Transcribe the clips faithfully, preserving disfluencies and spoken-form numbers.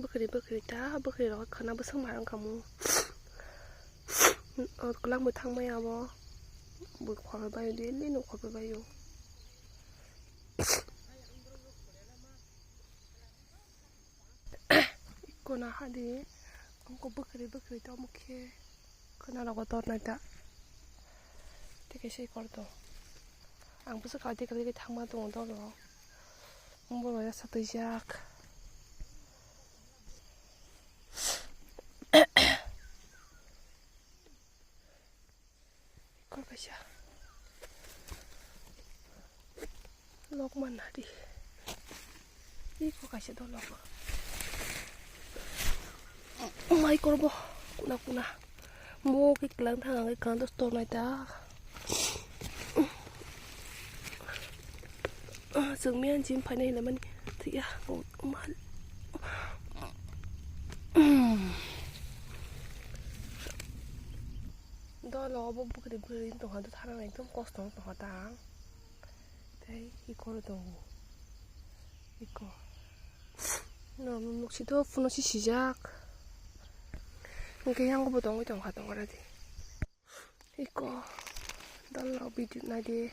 Bwkhri bwkhri ta, bwkhri rok khwna bwswk ma wngkha mo. O kwlangbo thangmaya abo. Bo khorbai baio, daily no khorbai baio. Kono hadi, ongko bwkhri bwkhri tongmo khe. Khwna rogo tornai ta. Tei kaisa ikor tong. Ang bwswk kha tei kwlai thangma tongo dolo. Borok ya satwijak. Ikor kaisa. Lok man nadi. Iko kaisa dolok. Mai korbo kuna kuna. Mo ke kelang thang ang kelang dos tor nai ta. Ah, sung mian jim phai nai lamani. Tiya. Man. Dolo bo bwkhri bwkhri tongha do thana ekdom kosto tongha ta. Tei ikoro tongo. Iko. No, no, nuksi to phuno si sijak. Hingke yango bo tongwi tongkha tongora di. Iko. Dal rok video nai di.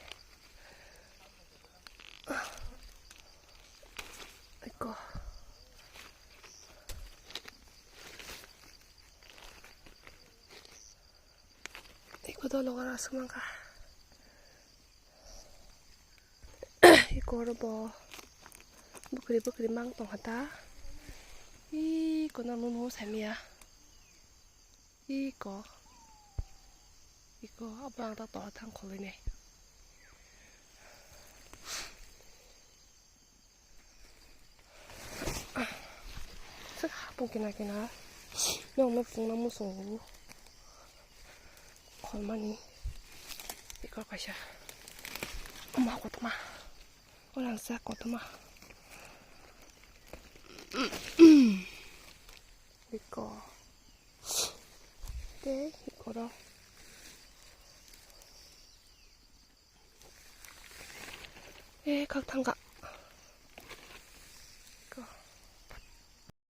Iko. Iko dal rok aswk mangkha. Iko oro bo bwkhri bwkhri mang tongkha ta. Iko no nunu saimaya. Iko. Iko abo ang ta tola thang khwlwinai. Sik hapung kina kina. Nokno phungna muchungo. Kholmani. Ikor kaisa. Ama kotorma. Orang sa kotorma. Iko. Tei ikoro. Eh, khak thangkha.